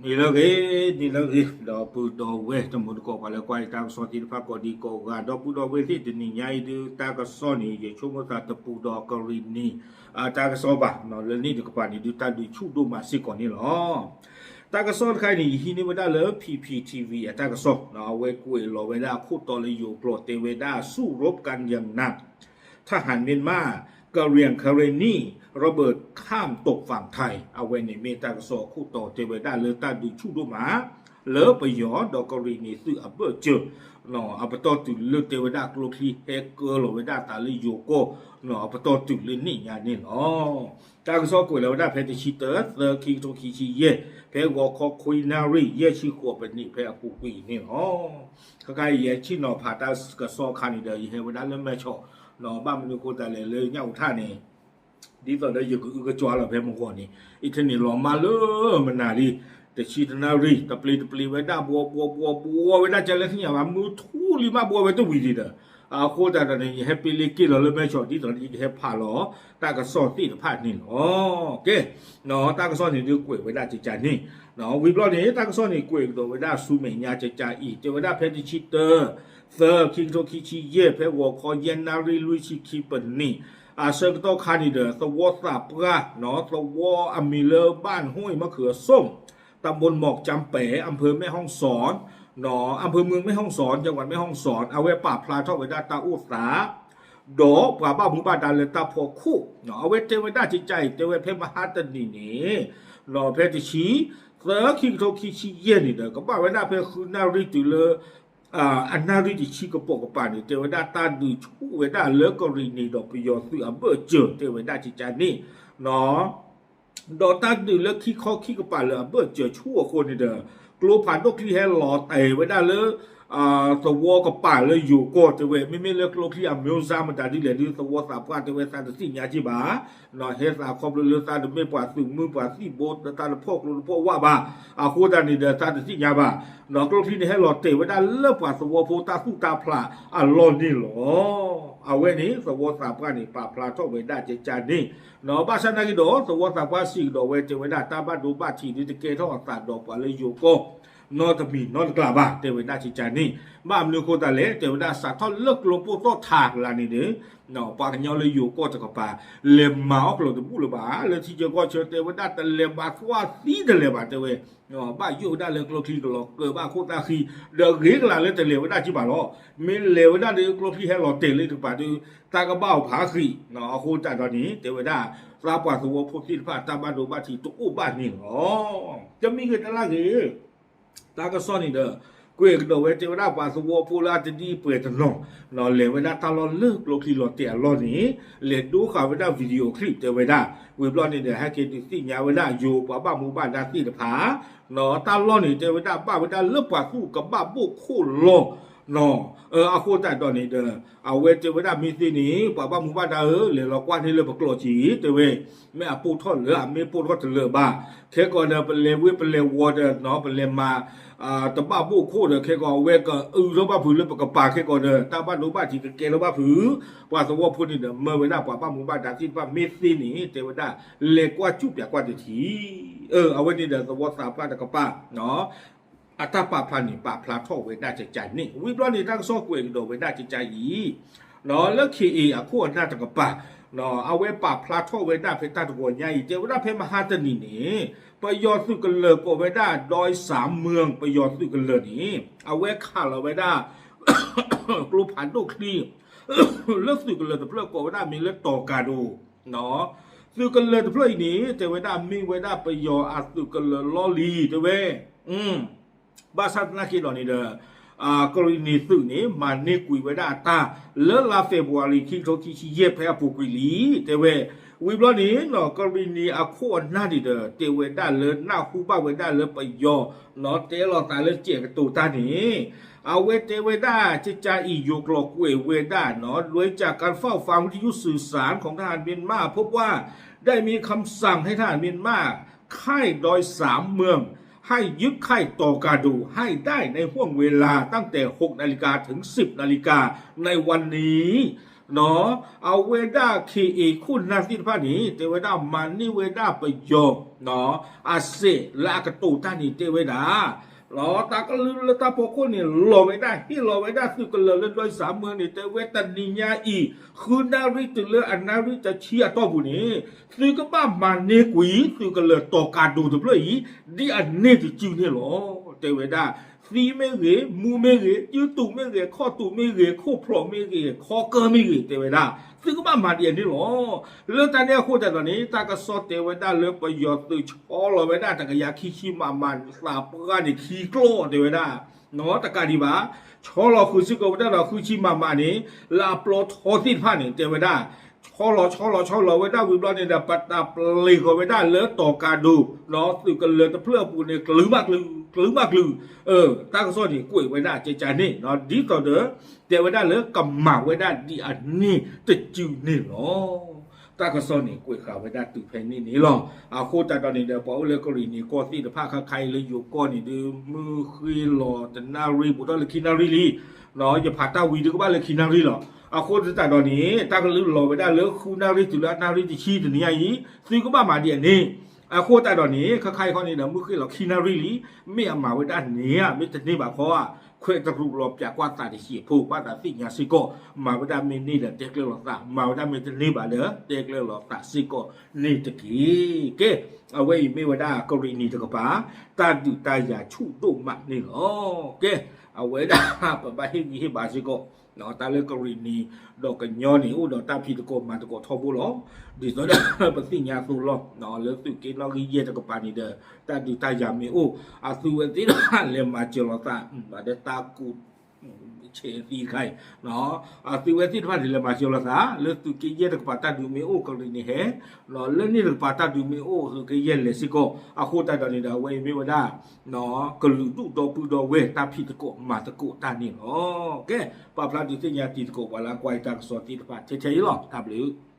နံၤလၢအဂ့ၤ, နံၤလၢအဂ့ၤ, ဒီပုၢ်ဒီဝဲၢ်တံၤသကိး ပှၤလၢကွၢ်ယတၢ်ကစီၣ်သ့ၣ်တဖၣ်ကိးဒံကိးဂၤ, ဒီပုၢ်ဒီဝဲၢ်သ့ၣ် တနံၤညါအံၤဒုး တၢ်ကစီၣ်န့ၣ် ယဆိကမိၣ်သးတပူၤဒီးကရံၣ်နံၣ် တၢ်ကစီၣ်ဘၣ်, လၢနံၣ်တကပၤန့ၣ်ဒုး တၢ်ဒုးဆူၣ်ဒိၣ်မးစ့ၢ်ကီးန့ၣ်လီၤ. တၢ်ကစီၣ်တခါအံၤန့ၣ် ယဟံးန့ၢ်ဝဲဒၣ်လၢ P P T V အတၢ်ကစီၣ်, အဝဲကွဲးလီၤဝဲဒၣ်အခိၣ်တီလၢယိၤကျိာ်တဲဝဲဒၣ် สู้รบกันอย่างหนัก ทหารเมียนมา กะเหรี่ยงคาเรนนี ระเบิดข้ามตกฝั่งไทย အဝဲန့ၣ်မ့ၢ်တၢ်ကစီၣ်အခိၣ်တီတဲဝဲဒၣ်လၢတၢ်ဒုးဆူၣ်ဒိၣ်မး လၢပယီၤဒီးကရံၣ်နံၣ်သုးအဘၢၣ်စၢၤ အပတီၢ်တုၤလၢတဲဝဲဒၣ်ကျိချံဟဲကၢလီၤဝဲဒၣ်သးလၢယိၤကီၢ် အပတီၢ်တုၤလၢန့ၣ်ညါန့ၣ်လီၤ. တၢ်ကစီၣ်ကွဲးလီၤဝဲဒၣ်ဖဲတဆံတၢ သၢ ခံကထိခံဆံယဲၢ် ဖဲဂီၤခီခွံနၣ်ရံၣ် ယဲၢ်ဆံဃိးပနံး ဖဲအပူၤကွံာ်အံၤန့ၣ်လီၤ. ခဲခါအံၤယဆ့ၣ်နီၤဖးတၢ်ကစီၣ်အခါန့ၣ်ဒီး ယဟဲဝဲဒၣ်လၢမဲၢ်ဆီး, ဘၣ်မနုၤအဃိသတးလဲၣ် လၢညၣ်အူထၣ်န့ၣ် ဒ်သိးဒီးယကအုကကွါလီၤဖဲမုၢ်ဂီၤန့ၣ် အံၤထဲန့ၣ်လီၤမၢ်လၢမနုၤလံ, တဆံတနၣ်ရံၣ် တပျ့ၤတပျ့ၤဝဲဒၣ် ဘှီဘှီဘှီဘှီဝဲဒၣ် ကလဲၣ်သ့ၣ်ညါဘၣ် မုၢ်ထူလံမး ဘှီဝဲတဝံၤဒံးဒီး အဃိသတးဒီးန့ၣ် ယဟဲပ့လ့က့ၢ်လီၤလၢမဲၢ်ဆီး ဒ်သိးဒီးယကဟဲဖးလီၤ တၢ်ကစီၣ်သ့ၣ်တဖၣ်န့ၣ်လီၤ. ကဲ တၢ်ကစီၣ်န့ၣ်ဒုးကွဲးဝဲဒၣ်ကကန့ၣ်, ဝံၤဘျီန့ၣ် တၢ်ကစီၣ်န့ၣ်ကွဲးကဒီးဝဲဒၣ်ဆူမဲာ်ညါကကအံၤ တဲဝဲဒၣ်ဖဲတဆံတၢ သၢ ခံကထိခံဆံယဲၢ် ဖဲဂီၤခီယဲၢ်နၣ်ရံၣ်လွံၢ်ဆံခံပနံး အဆၢကတီၢ်ခါန့ၣ်ဒီး သဝီသးပှၢ် သဝီအမံၤလၢ บ้านห้วยมะเขือส้ม ตำบลหมอกจำแปะ อำเภอแม่ฮ่องสอน อำเภอเมืองแม่ฮ่องสอน จังหวัดแม่ฮ่องสอน အဝဲပာ်ဖျါထီၣ်ဝဲဒၣ်တၢ်အိၣ်သး ဒီးပှၤဘၣ်မူဘၣ်ဒါလၢတၢ်ဖီခိၣ် အဝဲတဲဝဲဒၣ်ကကအံၤ တဲဝဲဖဲမဟါတနံၤန့ၣ် ဖဲတဆံ သၢ ခံကထိခံဆံယဲၢ်န့ၣ်ဒီး ကဘၣ်ဝဲဒၣ်ဖဲဃုနၣ်ရံၣ်တုၤလၢ အနၣ်ရံၣ်တဆံကပိာ်ကပၤန့ၣ် တဲဝဲဒၣ်တၢ်ဒုးဆူၣ်ဝဲဒၣ်လၢကရံၣ်နံၣ်ဒီးပယီၤသုးအဘၢၣ်စၢၤ တဲဝဲဒၣ်ကကန့ၣ် ဒီးတၢ်ဒုးလၢခံခီခံကပၤလၢအဘၢၣ်စၢၤဆူၣ်အဃိန့ၣ်ဒီး ကျိဖးဒိၣ်ချံဟဲလီၤတဲာ်ဝဲဒၣ်လၢ သဝီကပၤလၢယိၤကီၢ်တဲဝဲ မ့မ့ၢ်လၢကျိချံအမျိုးအစားမတၤဒ်လဲၣ်ဒုး သဝီသးပှၢ်တဲဝဲသးတသ့ၣ်ညါက့ၢ်ဘၣ်, ဟဲသးခီဖျိလၢသးတမ့ၢ်ပှၤသုးမုၢ်ပှၤသံၣ်ဘိ တၢ်တဖီၣ်ကျိတဖီၣ်ဝၣ်ဘၣ်, အဃိသတးန့ၣ်ဒီးသးတသ့ၣ်ညါဘၣ်, ဒီးကျိချံန့ၣ်ဟဲလီၤတဲာ်ဝဲဒၣ်လၢပှၤသဝီဖိတၢ်သူၣ်တၢ်ဖျးအလီၢ်န့ၣ်လီၤ. အဝဲန့ၣ် သဝီသးပှၢ်န့ၣ် ပာ်ဖျါထီၣ်ဝဲဒၣ်ကကန့ၣ်, ဘၣ်ဆၣ်သနာ်က့ဒီး သဝီသးပှၢ်စံးကဒီးဝဲတဲဝဲဒၣ်တၢ်ဘၣ်ဒိဘၣ်ထံးဒုးတကဲထီၣ်အသးဒီးပှၤလၢယိၤကီၢ် နီတမံၤနီတကျးဘၣ် တဲဝဲဒၣ်ကကန့ၣ်, ဘၣ်မနုၤအဃိသတးလဲၣ် တဲဝဲဒၣ်စးထီၣ်လၢကျိပိၢ်သီၣ်ထးကလါန့ၣ်ဒီး ပှၤကညီလၢယိၤကီၢ်တကပၤ လဲၤမၤအီၣ်ကျိၤတဘူၣ်လၢၤဘၣ်, လၢထံဆၢကီၢ်ဆၢတဲဝဲဒၣ်တလဲၤဘၣ်သွၣ်သံတလဲၤဘၣ်တဲဝဲ, ဘၣ်ယိၣ်ဝဲဒၣ်လၢကျိချံကလီၤကၢၤဘၣ်ခိၣ်သၣ်ဃံ, ဒီးဂ့ၤကလးလၢတလဲၤဝဲဒၣ်က့ၢ်ဘၣ်လီၤ. မ့ၢ်လဲၤဝဲဒၣ်ဒီးကျိချံဟဲလီၤတဲာ်လၢတကပၤဒီး တၢ်ကဘၣ်အိၣ်ဖးဃံး, အဃိသတးဒီးန့ၣ် တဲဝဲဒၣ် သးပှၢ်သဝီဖိသ့ၣ်တဖၣ်တၢ်ဘၣ်ဒိဘၣ်ထံးတအိၣ်ဘၣ်န့ၣ်လီၤ. တမံၤဂ့ၤတလါဂ့ၤ တၢ်ကစီၣ်န့ၣ်ဒီး ကွဲးကဒီးဝဲတဲဝဲဒၣ်ပှၤသဝီဖိလၢအတဒ်ပှဲၤတနီၤ လဲၤဝဲဒၣ်တၢ်လီၢ်လၢကျိချံလီၤတဲာ်အလီၢ်န့ၣ် လဲၤဒိဃာ်ဝဲဒၣ် video clip တဲဝဲဒၣ်, ဝံၤဘျီန့ၣ်ဒီး ဟဲက့ၤဒုးသ့ၣ်ညါဝဲဒၣ်ယိၤပှၤဘၣ်မူဘၣ်ဒါသ့ၣ်တဖၣ် တၢ်လီၢ်န့ၣ် တဲဝဲဒၣ်ဘၣ်ဝဲဒၣ်လၢပှၤသူၣ်ကဘၣ်ဘိၣ်ခိၣ်လီၤ. အဃိသတးဒီးန့ၣ်ဒီး အဝဲတဲဝဲဒၣ်မ့ၢ်သ့န့ၣ် ပှၤဘၣ်မူဘၣ်ဒါဧၢ လဲၤလီၤကွၢ်န့ၢ်လၢပကျိာ်က့ၤ တဲဝဲ, မ့ၢ်အပိၢ်ထီၣ်လၢအမ့ၢ်ပိၢ်ထီၣ်တလၢာ်ဘၣ်, ခဲကီးဒီးပလဲၤဝ့ပလဲၤဝီၤဒီး ပလဲၤမၤ တဘၣ်ဘိၣ်ခိၣ်ဒီး ခဲကီးအဝဲကအုထီၣ်ဘၣ်ဖုးလၢပကပၤ ခဲကီးဒီး တၢ်ဘၣ်ဒိဘၣ်ထံးကကဲထီၣ်ဘၣ်ဖုး, ပှၤသဝီဖိန့ၣ်ဒီး မၢဝဲဒၣ်ပှၤဘၣ်မူဘၣ်ဒါသ့ၣ်တဖၣ်မ့ၢ်သ့န့ၣ် တဲဝဲဒၣ် လဲၤကွၢ်စူၣ်ပၠးကွၢ်တထံး, အဝဲန့ၣ်ဒီးသဝီသးပှၢ်တကပၤ အတၢ်ပာ်ဖျါန့ၣ် ပာ်ဖျါထီၣ်ဝဲဒၣ်ကကန့ၣ်, ဝံၤဘျီန့ၣ် တၢ်ကစီၣ်ကွဲးကဒီးဝဲဒၣ်ကကအံၤ လၢ ခ့ၣ်အ့ၣ် အခိၣ်အနၢ်တကပၤ အဝဲပာ်ဖျါထီၣ်ဝဲဒၣ်ဖဲတၢ်တဂီၤညါအံၤ တဲဝဲဒၣ်ဖဲမဟါတနံၤန့ၣ် ပယီၤသုးကလၢၤကိးဝဲဒၣ် ดอยสามเมือง ပယီၤသုးကလၢၤန့ၣ် အဝဲခးလီၤဝဲဒၣ် ကျိဖးဒိၣ်ချံ လၢသုးကလၢၤတဖျၢၣ်ကိးဝဲဒၣ်မ့ၢ်လၢတီၤကၤဒိၣ် သုးကလၢၤတဖျၢၣ်အံၤန့ၣ် တဲဝဲဒၣ်မ့ၢ်ဝဲဒၣ်ပယီၤအသုးကလၢၤလီၢ်လံၤ တဲဝဲ ဘၣ်ဆၣ်သနာ်က့ဒီးန့ၣ်ဒီး ကရံၣ်နံၣ်သုးန့ၣ် မၤန့ၢ်ကွံာ်ဝဲဒၣ်အတၢ် လၢလါ February ခံကထိခံဆံယဲၢ် ဖဲအပူၤကွံာ်လံ တဲဝဲ, ဝံၤဘျီန့ၣ် ကရံၣ်နံၣ်အခိၣ်အနၢ်န့ၣ်ဒီး တဲဝဲဒၣ်လၢနၢ်ဟူဘၣ်ဝဲဒၣ်လၢပယီၤ တဲလိာ်သးလၢစဲးကတိၤတၢ်န့ၣ် အဝဲတဲဝဲဒၣ် ကကအံၤယိၤကျိာ်ကွဲးဝဲဒၣ် โดยจากการเฝ้าฟังวิทยุสื่อสารของทหารเมียนมา พบว่าได้มีคำสั่งให้ทหารเมียนมา ค่ายดอยสามเมือง ให้ยึดค่ายต่อกาดูให้ได้ในห่วงเวลาตั้งแต่ หกนาฬิกา ถึง สิบนาฬิกา ในวันนี้ အဝဲဒၣ် ခ့ၣ်အ့ၣ် ခိၣ်နၢ်သ့ၣ်တဖၣ်န့ၣ် တဲဝဲဒၣ်မၤန့ၢ်ဝဲဒၣ်ပယီၤ အစဲးလၢအကတိၤတၢ်န့ၣ် တဲဝဲဒၣ် တၢ်ကလုၢ်လၢတၢ်ဖီခိၣ်န့ၣ် လီၤဝဲဒၣ် ဟ့ၣ်လီၤဝဲဒၣ်သုးကလၢၤလၢ ဒွဲစးမၢန့ၣ် တဲဝဲတနံၤညါအံၤ ဃုနၣ်ရံၣ်တုၤလၢအနၣ်ရံၣ်တဆံအတီၢ်ပူၤန့ၣ် သုကဘၣ်မၤန့ၢ်ကွံာ် သုးကလၢၤတီၤကၤဒိၤတဖျၢၣ်အံၤ ဒ်အန့ၢ်တစုန့ၣ်လီၤ. တဲဝဲဒၣ် သံမ့ၢ်ဂ့ၤ, မူမ့ၢ်ဂ့ၤ, ကၠူတူာ်မ့ၢ်ဂ့ၤ, ခီၣ်တူာ်မ့ၢ်ဂ့ၤ, ခီၣ်ဖျီၣ်မ့ၢ်ဂ့ၤ, ခီကၢၢ်မ့ၢ်ဂ့ၤ တဲဝဲဒၣ် သုကဘၣ်မၤဒ်အန့ၣ်လီၤ. လၢတၢ်န့ၣ်အဃိသတးဒီးန့ၣ် တၢ်ကစီၣ်တဲဝဲဒၣ်လၢပယီၤသုးဆီလီၤဝဲဒၣ် တကယၤခံဆံ မမ သးပှၢ်န့ၣ် ခံကျီၢ် တဲဝဲဒၣ် တကးဒံးဘၣ် ဆီလီၤဃုာ်စ့ၢ်ကီးဝဲဒၣ်ဒီး ဃုဆံ မမ န့ၣ် လၢအပျီထီသ့ၣ်တဖၣ်န့ၣ် တဲဝဲဒၣ် ဆီလီၤဆီလီၤဆီလီၤဝဲဒၣ်ဝံၤဘျီန့ၣ်ဒီး ပတၢ်ပျ့ၤဃီၤဝဲဒၣ်လၢတီၤကၤဒိၤ သုးကလၢၤတဖျၢၣ်အပူၤန့ၣ် ကျုးဘၣ်ကျုး ကျုးဘၣ်ကျုး တၢ်ကစီၣ်န့ၣ် ကွဲးဝဲဒၣ်ကကန့ၣ် ဒ်သိးဒီး တဲဝဲဒၣ်လၢကမၤဝဲဒၣ်ဒ်အန့ၢ်တစုန့ၣ်လီၤ. တၢ်ကစီၣ်န့ၣ် ကွဲးဃာ်ဝဲဒၣ်တုၤဖဲန့ၣ်န့ၣ်လီၤ. အဃိသတးဒီးန့ၣ်ဒီး ပှၤအိၣ်လၢကရံၣ်နံၤကီၢ်သ့ၣ်တဖၣ် ခါခါအံၤလၢယိၤကီၢ်န့ၣ်ဒီး မုၢ်ဃ့လီၤတနၣ်ရံၣ် ဘူးထီၣ်လၢခံနၣ်ရံၣ်လံ ယဖးတၢ်ဝံၤဒုးကဘၣ်လၢခံနၣ်ရံၣ်လီၤ. အဃိသတးဒီးန့ၣ် တၢ်ကလုၢ်လီၤဝဲဒၣ်လၢဃုနၣ်ရံၣ်တုၤလၢအနၣ်ရံၣ်တဆံတနံၤညါအံၤ သုကဘၣ်မၤဒ်အန့ၣ် အဃိသတးဒီးန့ၣ် ခါခါအံၤခီန့ၣ်ဒီး မုၢ်ဃ့လီၤခံနၣ်ရံၣ်လံ မ့ၢ်အမၤဝဲဒၣ်န့ၣ်ဧါ မ့ၢ်တန့ၢ်ဘၣ်ခီဧါ ခွဲးတရူးလီၤပၠးကွၢ်သးတဟံၣ်ဖိ ဘၣ်သးသ့ၣ်ညါစ့ၢ်ကီး မၤဝဲဒၣ်မ့ၢ်န့ၢ်ဒီးတဲကျၢၤလိာ်သး မၤဝဲဒၣ်မ့ၢ်တန့ၢ်ဘၣ်ဒီး တဲကျၢၤလိာ်သးစ့ၢ်ကီးန့ၣ်တက့ၢ်. ကဲ အဝဲအံၤမ့ၢ်ဝဲဒၣ်ကရံၣ်နံၤတကပၤ တၢ်ဒုးတၢ်ယၤဆူၣ်ဒိၣ်မးန့ၣ်လီၤ. ကဲ အဝဲဒၣ်ပဘၣ်ဟ့ၣ်ဂံၢ်ဟ့ၣ်ဘါစ့ၢ်ကီး တၢ်လၢကရံၣ်နံၤဒီးကညီန့ၣ် အိၣ်ဒီးတၢ်ဖံးသကိးမၤသကိးထီဘိလီၤ. ဒ်သိးဒီးပသ့ၣ်ညါသိးလီၤ လၢသုးက့နီၣ်ဂံၢ်ယဲၢ်တကပၤန့ၣ်ဒီး တၢ်ဒုးတၢ်ယၤမ့ၢ်အိၣ် အသုဝဲသ့ၣ်တဖၣ်လဲၤမၤစၢၤလိာ်သး ဒီးတၢ်ကူၣ် ဆဲးသံတခါအံၤ အသုဝဲသ့ၣ်တဖၣ်န့ၣ် လဲၤမၤစၢၤလိာ်သး လၢသုးက့ယဲၢ်တကပၤတၢ်ဒုးမ့ၢ်အိၣ် ကရံၣ်နံၤဟဲ လၢန့ၣ်တကပၤတၢ်ဒုးမ့ၢ်အိၣ် သုးက့ယဲၢ်လဲၤစ့ၢ်ကီး အဃိသတးဒီးန့ၣ်ဒီး အဝဲအံၤမ့ၢ်ဝဲဒၣ် ကလုာ်ဒူၣ်ဒီပုၢ်ဒီဝဲၢ် တၢ်ဖံးသကိးမၤသကိးတၢ်န့ၣ်လီၤ. ကဲ ပာ်ဖျါဒုးသ့ၣ်ညါတံၤသကိးပှၤလၢအကွၢ်အံၤတၢ်ကစီၣ်သ့ၣ်တဖၣ်ထဲထဲအံၤလီၤ. တၢ်ဘျုး